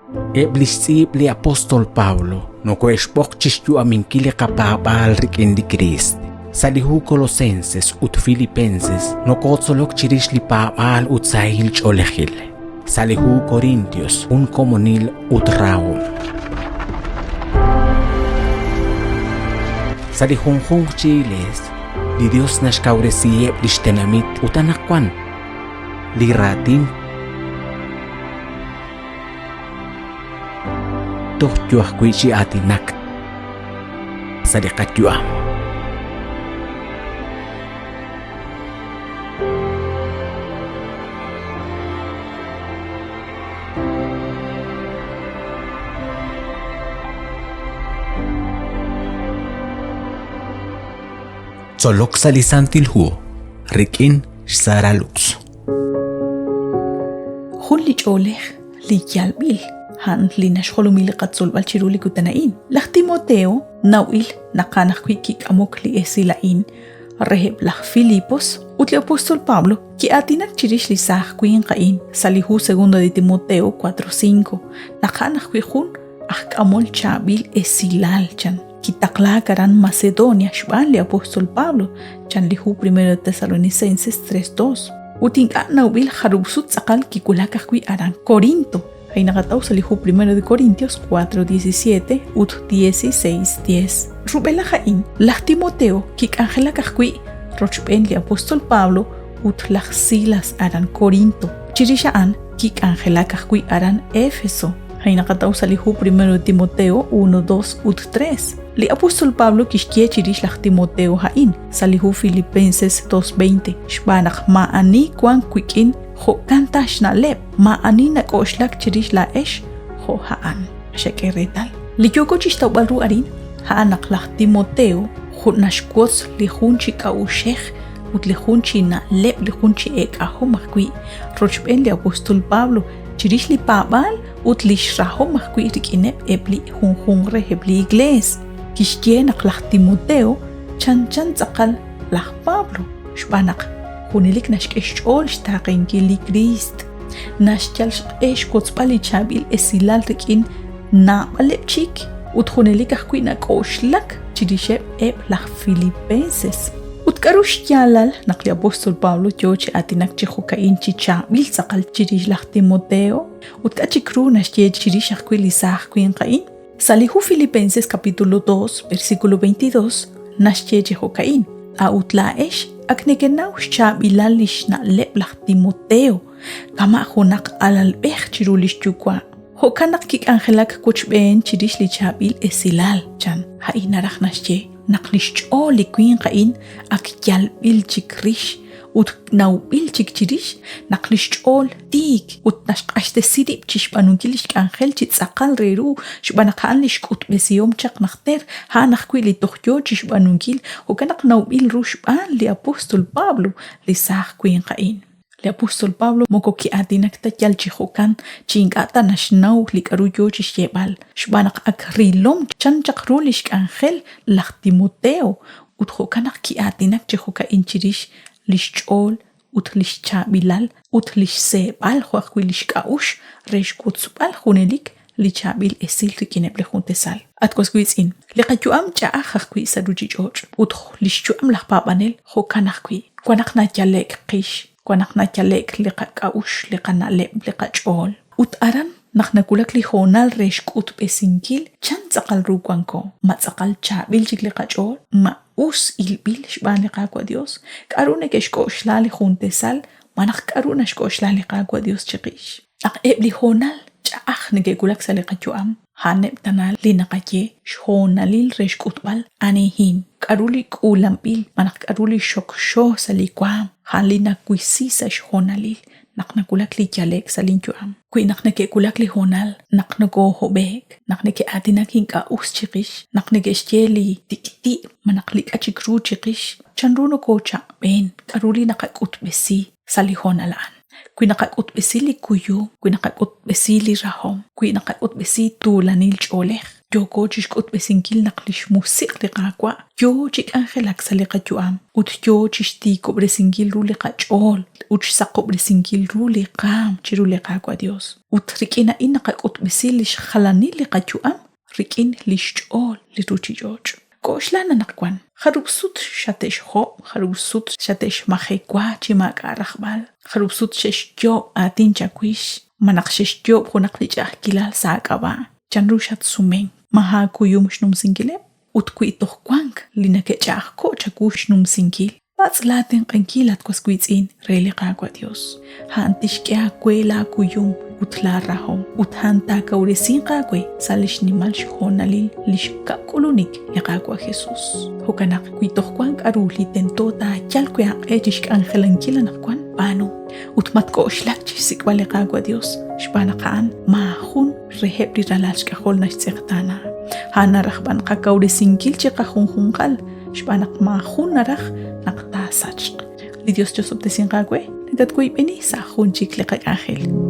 Eb' li xtz'iib' li apóstol Pablo nokohe'xb'oq chi xyu'aminkil li qapaab'aal rik'in li Kriist. Sa' li hu Colosenses ut Filipenses nokotzolok chirix li paab'aal ut sahil ch'oolejil. Sa' li hu Corintios, jun komonil ut rahom. Sa' li junjunq chi iglees, li Dios naxkawresiheb' lix tenamit ut anaqwan li raatin toj yo ajwi' chi aatinak sa' li qayu'am. Tzolok sa' li Santil Hu rik'in xSara Lux. Jun li ch'oolej li yalb'il, a'an li naxjolomi li qatzolb'al chiru li kutan a'in. Laj Timoteo nawb'il naq a'an ajwi' kik'amok li esil a'in reheb' laj Filipos ut li apóstol Pablo ki'aatinak chirix li saaj winq a'in sa' li hu Segundo de Timoteo 4:5 naq a'an ajwi' jun aj k'amol chaab'il esilal chan. Kitaqlaak aran Macedonia xb'aan li apóstol Pablo chan li hu Primero de Tesalonicenses 3:2. Ut ink'a' nawb'il jarub' sut tz'aqal kiwulak ajwi' aran Corinto A'in naqataw sa' li hu Primero de Corintios 4:17 ut 16:10. Rub'elaj a'in, laj Timoteo kik'anjelak ajwi' rochb'een li apóstol Pablo ut laj Silas aran Corinto. Chirix a'an kik'anjelak ajwi' aran Éfeso. A'in naqataw sa' li hu Primero de Timoteo 1, 2 ut 3. Li apóstol Pablo kixye chirix laj Timoteo a'in sa' li hu Filipenses 2:20 xb'aan naq maa'ani wank wik'in jo'kan ta xna'leb', maa'ani nak'oxlak chirix laa'ex jo' a'an. Xek'e reetal. Li yooko chixtawb'al ru arin, a'an naq laj Timoteo jun naxwotz li jun chi k'a'uxej ut li jun chi na'leb' li jun chi eek'ahom ajwi' rochb'een li apóstol Pablo chirix li paab'aal ut li xrahom ajwi' rik'ineb' eb' li junjunq reheb' li iglees. Kixye naq laj Timoteo chanchan tz'aqal laj Pablo xb'aan naq junelik naxk'e xch'ool xtaaqenkil li Kriist, naxyal xq'e xwotzb'al li chaab'il esilal rik'in naab'aleb' chik ut junelik ajwi' nak'oxlak chirixeb' eb' laj Filipenses. Ut k'aru xyaalal naq li apóstol Pablo yoo chi aatinak chi jo'ka'in chi chaab'il tz'aqal chirix laj Timoteo? Ut k'a' chik ru naxye chirix ajwi' li saaj winq a'in? Sa' li hu Filipenses capítulo 2, versículo 22, naxye chi jo'ka'in, A'ut laa'ex ak nekenaw xchaab'ilal li xna'leb' laj Timoteo, kama' junaq alalb'ej chiru li xyuwa'. Jo'kan naq kik'anjelak wochb'een chirix li chaab'il esilal, chan. A'in naraj naxye naq li xch'ool li winq a'in ak yalb'il chik rix ut nawb'il chik chirix naq li xch'ool tiik ut naxq'axtesi rib' chi xb'aanunkil li xk'anjel chi tz'aqal re ru xb'aan naq a'an li xk'utb'esihom chaq najter, a'an ajwi' li toj yoo chi xb'aanunkil, jo'kan naq nawb'il ru xb'aan li apóstol Pablo li saaj winq a'in. Li apóstol Pablo moko ki'aatinak ta yal chi jo'kan chi ink'a' ta naxnaw li k'aru yoo chi xyeeb'al, xb'aan naq ak rilom chan chaq ru li xk'anjel laj Timoteo ut jo'kan naq ki'aatinak chi jo'ka'in chirix li xch'ool ut li xchaab'ilal ut li xseeb'al jo' ajwi' li xk'a'uxl re xwotzb'al junelik li chaab'il esil rik'ineb' li juntesal. At was wiitz'in, li qayu'am ch'a'aj ajwi' sa' ruuchich'och' ut li xyu'am laj paab'anel jo'kan ajwi'. Wan naq nayale'k qix, wan naq nayale'k li qak'a'uxl, li qana'leb', li qach'ool. Ut aran naq nawulak li hoonal re xk'utb'esinkil chan tz'aqal ru wanko, ma tz'aqal chaab'il chik li qach'ool, ma us ilb'il xb'aan li Qaawa' Dios, k'a'ru neke'xk'oxla li juntesal malaj k'a'ru naxk'oxla li Qaawa' Dios chiqix. Naq eb' li hoonal ch'a'aj neke'wulak sa' li qayu'am, a'aneb' tana li naqaye xhoonalil re xk'utb'al anihin, k'a'ru li k'uulanb'il malaj k'a'ru li xokxo sa' li waam, a'an li nawisi sa' xhoonalil naq nawulak li yale'k sa' lin yu'am. Wi naq neke'wulak li hoonal naq nokohob'e'k, naq neke'aatinak ink'a' us chiqix, naq neke'xye li tik'ti' malaj li k'a' chik ru chiqix, chanru nokochaq'b'en, k'a'ru li naqak'utb'esi sa' li hoonal a'an? Wi naqak'utb'esi li kuyum, wi naqak'utb'esi li rahom, wi naqak'utb'esi tuulanil ch'oolej. Yooko chixk'utb'esinkil naq lix Musiq' li Qaawa' yoo chi k'anjelak sa' li qayu'am ut yoo chixtiikob'resinkil ru li qach'ool ut xsaqob'resinkil ru li qaam chiru li Qaawa' Dios. Ut rik'in a'in naqak'utb'esi lix jalanil li qayu'am rik'in lix ch'ool li ruchich'och'. K'oxlan anaqwan, jarub' sut xate'xhob', jarub' sut xate'xmajewa chi maak'a' rajb'al, jarub' sut xe'xyoob' aatin chawix, malaj xe'xyoob' junaq li ch'a'ajkilal sa' aak'ab'a', chanru xatsumenk, ma aakuyum xnumsinkileb'? Ut wi toj wank li neke'ch'a'ajko' chawu xnumsinkil, Patz' laatenq'ankil, at was wiitz'in, re li Qaawa' Yos. A'an tixk'e aawe laakuyum ut laarahom, ut a'an taakawresinq aawe sa' li xnimal xhoonalil li xkab' k'ulunik li Qaawa' Jesus. Jo'kan naq, wi toj wank k'aru li tento taayal wi' aaq'e chi xk'anjelankil anaqwan, b'aanu. Ut matk'oxlak chi xsik'b'al li Qaawa' Yos, xb'aan naq a'an maajun reheb' li ralal xk'ajol naxtz'eqtaana. A'an naraj b'an qakawresinkil chiqajunjunqal xb'aan naq maajun naraj naq taasachq. Li Dios chosob'tesinq aawe, nakatwoyb'eni sa' jun chik li qak'anjel.